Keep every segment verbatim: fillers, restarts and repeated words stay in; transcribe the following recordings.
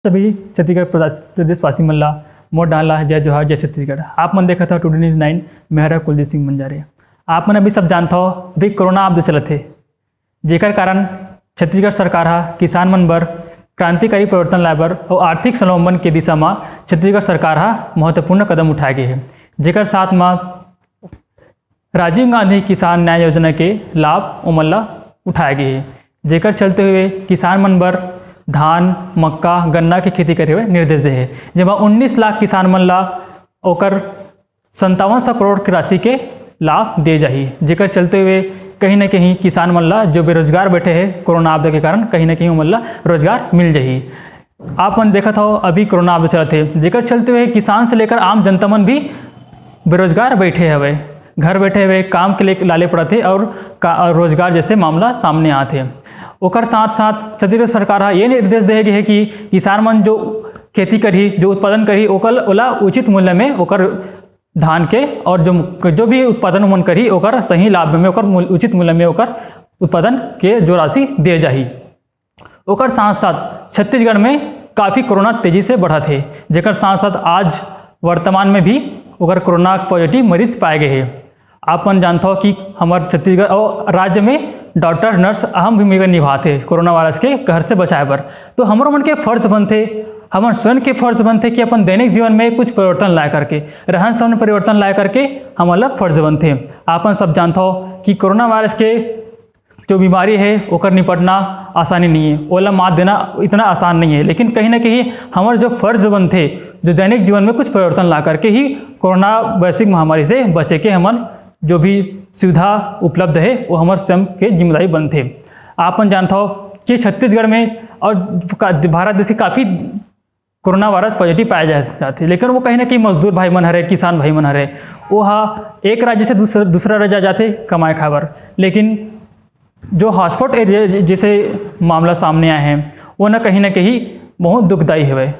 सभी छत्तीसगढ़ प्रदेश, प्रदेशवासी मन ला मोर डाहर ला जय जोहार, जय छत्तीसगढ़। आप मन देखत हव टुडे न्यूज़ नाइन, मैं हरव कुलदीप सिंह बंजारे। आप मन अभी सब जानत हव, अभी कोरोना आपदा चलत हे, जेकर कारण छत्तीसगढ़ सरकार ह किसान मन बर क्रांतिकारी परिवर्तन लाए बर अउ आर्थिक स्वावलंबन के दिशा म छत्तीसगढ़ सरकार ह महत्वपूर्ण कदम उठाए गे हे, जेकर साथ म राजीव गांधी किसान न्याय योजना के लाभ ओमन ला उठाए गे हे, जेकर चलते हुए किसान मन बर धान, मक्का, गन्ना के खेती करे हुए निर्देश दे हे, जेमा उन्नीस लाख किसान मन ला ओकर संतावन सौ करोड़ के राशि के लाभ दे जाही, जेकर चलते हुए कहीं ना कहीं किसान मन ला, जो बेरोजगार बैठे हे कोरोना आपदा के कारण, कहीं ना कहीं ओमन ला रोजगार मिल जाही। आप मन देखत हव, अभी कोरोना आपदा चलत हे, जेकर चलते हुए किसान से लेकर आम जनता मन भी बेरोजगार बैठे हवे, घर बैठे हवे, काम के लिए लाले पड़त हे और का-, और रोजगार जैसे मामला सामने आत हे। ओकर साथ साथ छत्तीसगढ़ सरकार ह ये निर्देश दे गे हे कि किसान मन जो खेती करही, जो उत्पादन करही, ओकर, ओला उचित मूल्य में ओकर धान के और जो, जो भी उत्पादन ओमन करही, ओकर सही लाभ में, ओकर मूल-, उचित मूल्य में ओकर उत्पादन के जो राशि दे जाही। ओकर साथ साथ छत्तीसगढ़ में काफ़ी कोरोना तेजी से बढ़त हे, जेकर साथ साथ आज वर्तमान में भी ओकर कोरोना पॉजिटिव मरीज पाए गए हे। आप मन जानत हव कि हमर छत्तीसगढ़ और राज्य में डॉक्टर, नर्स अहम भूमिका निभात हे कोरोना वायरस के कहर से बचाए बर। तो हमरो मन के फर्ज बनथे, हमर स्वयं के फर्ज बनथे कि अपन दैनिक जीवन में कुछ परिवर्तन लाए करके, रहन सहन में परिवर्तन लाए करके हमन ला फर्ज बनथे। आप मन सब जानत हव कि कोरोना वायरस के जो बीमारी हे, ओकर निपटना आसानी नहीं है, ओला मात देना इतना आसान नहीं है, लेकिन कहीं ना कहीं हमर जो फर्ज बनथे, जो दैनिक जीवन में कुछ परिवर्तन ला करके ही कोरोना वैश्विक महामारी से बचे के हमर जो भी सुविधा उपलब्ध हे, वो हमर स्वयं के जिम्मेदारी बनथे। आप मन जानत हव कि छत्तीसगढ़ में और का-, भारत देश के काफ़ी कोरोना वायरस पॉजिटिव पाए जा-, जाथे, लेकिन वो कहीं ना कहीं मजदूर भाई मन हरे, किसान भाई मन हरे, वो हा एक राज्य से दूसर-, दूसरा राज्य आ जाथे कमाए खाए बर, लेकिन जो हॉटस्पॉट एरिया जैसे मामला सामने आए हे, वो ना कहीं ना कहीं बहुत दुखदाई हवय।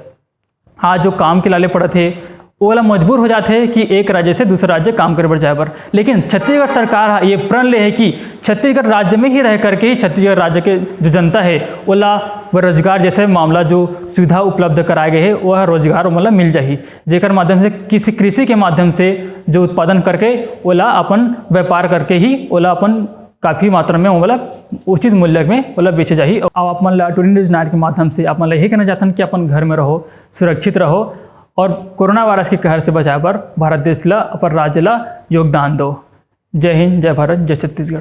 आज जो काम के लाले पड़त हे, ओला मजबूर हो जाथे कि एक राज्य से दूसरा राज्य काम करे बर जाए बर, लेकिन छत्तीसगढ़ सरकार ह ये प्रण ले हे कि छत्तीसगढ़ राज्य में ही रह करके ही छत्तीसगढ़ राज्य के जो जनता हे, ओला बेरोजगार जैसे मामला जो सुविधा उपलब्ध कराए गए हे, वो ह रोजगार ओमन ला मिल जाही, जेकर माध्यम से किसी कृषि के माध्यम से जो उत्पादन करके ओला अपन व्यापार करके ही ओला अपन काफ़ी मात्रा में ओला उचित मूल्य में ओला बेचे जाही। अब आप मन ला टुडे न्यूज़ नाइन के माध्यम से आप मन ला यही कहना चाहथन कि अपन घर में रहो, सुरक्षित रहो और कोरोना वायरस के कहर से बचाए बर भारत देश ला, अपन राज्य ला योगदान दो। जय हिंद, जय भारत, जय छत्तीसगढ़।